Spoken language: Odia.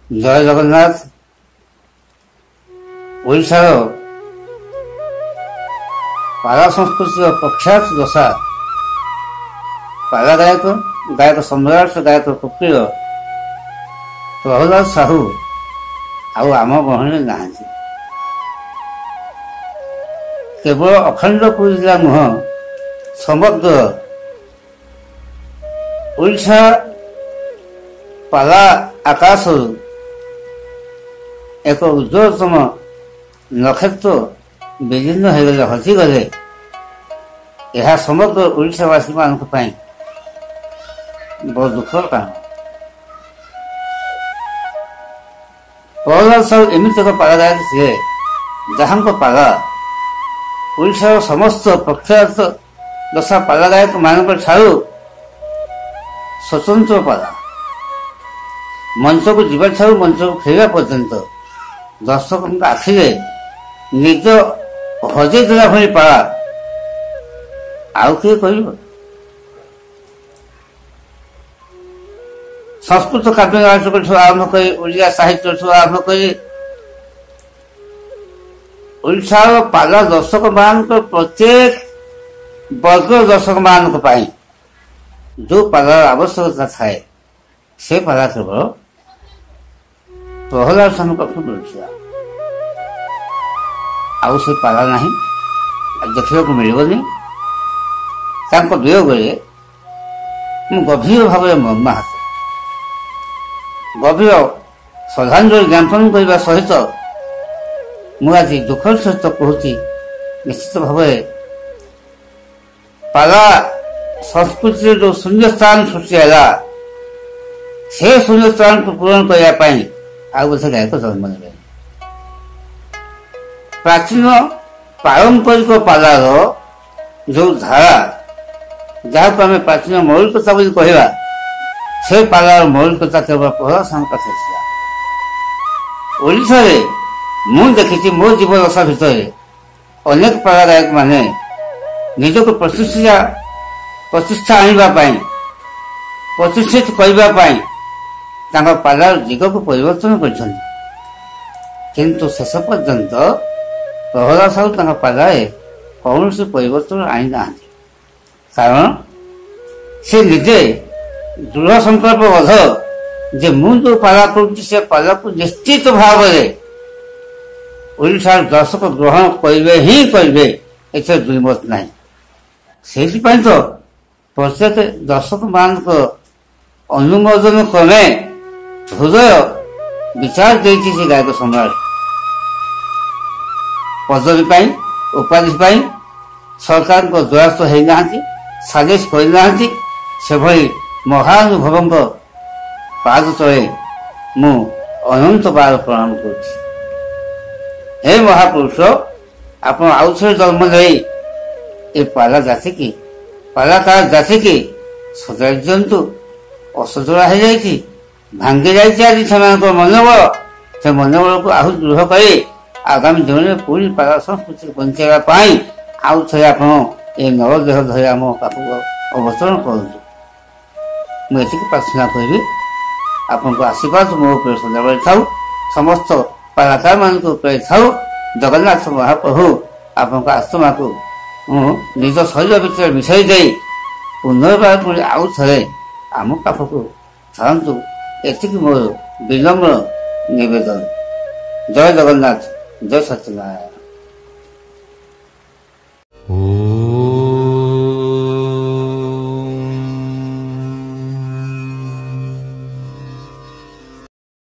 ଜୟ ଜଗନ୍ନାଥ। ଓଡ଼ିଶାର ପାଲା ସଂସ୍କୃତିର ପ୍ରଖ୍ୟାତ ଦଶା ପାଲା ଗାୟକ, ଗାୟକ ସମ୍ରାଟ, ଗାୟକ କୋକିଳ ପ୍ରହ୍ଲାଦ ସାହୁ ଆଉ ଆମ ଗହଣରେ ନାହାନ୍ତି। କେବଳ ଅଖଣ୍ଡ ପୁରୀ ଜିଲ୍ଲା ନୁହଁ, ସମଗ୍ର ଓଡ଼ିଶା ପାଲା ଆକାଶରୁ ଏକ ଉଜ୍ଜଳତମ ନକ୍ଷତ୍ର ବିଲୀନ ହୋଇଗଲେ, ହଜିଗଲେ। ଏହା ସମଗ୍ର ଓଡ଼ିଶାବାସୀମାନଙ୍କ ପାଇଁ ବହୁତ ଦୁଃଖର କାରଣ। ପ୍ରହ୍ଲାଦ ସାହୁ ଏମିତି ଏକ ପାଲା ଗାୟକ ଥିଲେ, ଯାହାଙ୍କ ପାଲା ଓଡ଼ିଶାର ସମସ୍ତ ପ୍ରଖ୍ୟାତ ଦଶା ପାଲା ଗାୟକମାନଙ୍କ ଠାରୁ ସ୍ୱତନ୍ତ୍ର ପାଲା। ମଞ୍ଚକୁ ଯିବା ଠାରୁ ମଞ୍ଚକୁ ଫେରିବା ପର୍ଯ୍ୟନ୍ତ ଦର୍ଶକଙ୍କ ଆଖିରେ ନିଜ ହଜେଇ ଦେଲା ଭଳି ପାଲା ଆଉ କିଏ କରିବ? ସଂସ୍କୃତ କାବ୍ୟ ନାଟକଠୁ ଆରମ୍ଭ କରି, ଓଡ଼ିଆ ସାହିତ୍ୟଠୁ ଆରମ୍ଭ କରି, ଓଡ଼ିଶାର ପାଲା ଦର୍ଶକମାନଙ୍କ, ପ୍ରତ୍ୟେକ ବର୍ଗ ଦର୍ଶକମାନଙ୍କ ପାଇଁ ଯେଉଁ ପାଲାର ଆବଶ୍ୟକତା ଥାଏ, ସେ ପାଲା କେବଳ ପ୍ରହ୍ଲାଦ ସ୍ୱାମୀ ପାଖକୁ ମିଳୁଥିଲା। ଆଉ ସେ ପାଲା ନାହିଁ, ଦେଖିବାକୁ ମିଳିବନି। ତାଙ୍କ ବିୟୋଗରେ ମୁଁ ଗଭୀର ଭାବରେ ମର୍ମାହତ। ଗଭୀର ଶ୍ରଦ୍ଧାଞ୍ଜଳି ଜ୍ଞାପନ କରିବା ସହିତ ମୁଁ ଆଜି ଦୁଃଖର ସହିତ କହୁଛି, ନିଶ୍ଚିତ ଭାବରେ ପାଲା ସଂସ୍କୃତିରେ ଯେଉଁ ଶୂନ୍ୟସ୍ଥାନ ସୃଷ୍ଟି ହେଲା, ସେ ଶୂନ୍ୟସ୍ଥାନକୁ ପୂରଣ କରିବା ପାଇଁ ଆଉ ବୋଧେ ଗାୟକ ଜନ୍ମ ନେବେ। ପ୍ରାଚୀନ ପାରମ୍ପରିକ ପାଲାର ଯେଉଁ ଧାରା, ଯାହାକୁ ଆମେ ପ୍ରାଚୀନ ମୌଳିକତା ବୋଲି କହିବା, ସେ ପାଲାର ମୌଳିକତା କେବଳ ପ୍ରହ୍ଲାଦ ସାହୁଙ୍କ ପାଖରେ ଥିଲା। ଓଡ଼ିଶାରେ ମୁଁ ଦେଖିଛି, ମୋ ଜୀବଦଶା ଭିତରେ ଅନେକ ପାଲା ଗାୟକମାନେ ନିଜକୁ ପ୍ରତିଷ୍ଠା ଆଣିବା ପାଇଁ, ପ୍ରତିଷ୍ଠିତ କରିବା ପାଇଁ ତାଙ୍କ ପାଲାର ଦିଗକୁ ପରିବର୍ତ୍ତନ କରିଛନ୍ତି, କିନ୍ତୁ ଶେଷ ପର୍ଯ୍ୟନ୍ତ ପ୍ରହ୍ଲାଦ ସାହୁ ତାଙ୍କ ପାଲାରେ କୌଣସି ପରିବର୍ତ୍ତନ ଆଣିନାହାନ୍ତି। କାରଣ ସେ ନିଜେ ଦୃଢ଼ ସଂକଳ୍ପବଦ୍ଧ ଯେ ମୁଁ ଯେଉଁ ପାଲା କରୁଛି, ସେ ପାଲାକୁ ନିଶ୍ଚିତ ଭାବରେ ଓଡ଼ିଶାର ଦର୍ଶକ ଗ୍ରହଣ କରିବେ ହିଁ କରିବେ, ଏଥିରେ ଦ୍ୱିମତ ନାହିଁ। ସେଇଥିପାଇଁ ତ ପ୍ରତ୍ୟେକ ଦର୍ଶକମାନଙ୍କ ଅନୁମୋଦନ କ୍ରମେ ହୃଦୟ ବିଚାର ଦେଇଛି ସେ ଗାୟକ ସମ୍ରାଟ। ପଦବୀ ପାଇଁ, ଉପାଧି ପାଇଁ ସରକାରଙ୍କ ଦ୍ୱାରସ୍ଥ ହେଇନାହାନ୍ତି, ସାଲିସ କରିନାହାନ୍ତି। ସେଭଳି ମହାନୁଭବଙ୍କ ପାଦ ତଳେ ମୁଁ ଅନନ୍ତ ବାର ପ୍ରଣାମ କରୁଛି। ହେ ମହାପୁରୁଷ, ଆପଣ ଆଉ ଥରେ ଜନ୍ମ ନେଇ ଏ ପାଲା ଜାତିକି, ପାଲାକାର ଜାତିକି ସଜାଡ଼ି ଦିଅନ୍ତୁ। ଅସଜଡ଼ା ହେଇଯାଇଛି, ଭାଙ୍ଗି ଯାଇଛି ଆଜି ସେମାନଙ୍କ ମନୋବଳ। ସେ ମନୋବଳକୁ ଆହୁରି ଦୃଢ଼ କରି ଆଗାମୀ ଦିନରେ ପୁଣି ପାଲା ସଂସ୍କୃତି ବଞ୍ଚାଇବା ପାଇଁ ଆଉ ଥରେ ଆପଣ ଏ ନରଦେହ ଧରି ଆମ ପାଖକୁ ଅବତରଣ କରନ୍ତୁ, ମୁଁ ଏତିକି ପ୍ରାର୍ଥନା କରିବି। ଆପଣଙ୍କ ଆଶୀର୍ବାଦ ମୋ ଉପରେ ସଦାବେଳେ ଥାଉ, ସମସ୍ତ ପାଲାକାରମାନଙ୍କ ଉପରେ ଥାଉ। ଜଗନ୍ନାଥ ମହାପ୍ରଭୁ ଆପଣଙ୍କ ଆତ୍ମାକୁ ମୁଁ ନିଜ ଶରୀର ଭିତରେ ମିଶାଇ ଦେଇ ପୁନର୍ବାର ପୁଣି ଆଉ ଥରେ ଆମ ପାଖକୁ ଥାଆନ୍ତୁ, ଏତିକି ମୋର ବିନମ୍ର ନିବେଦନ। ଜୟ ଜଗନ୍ନାଥ, ଜୟ ସତ୍ୟନାରାୟଣ।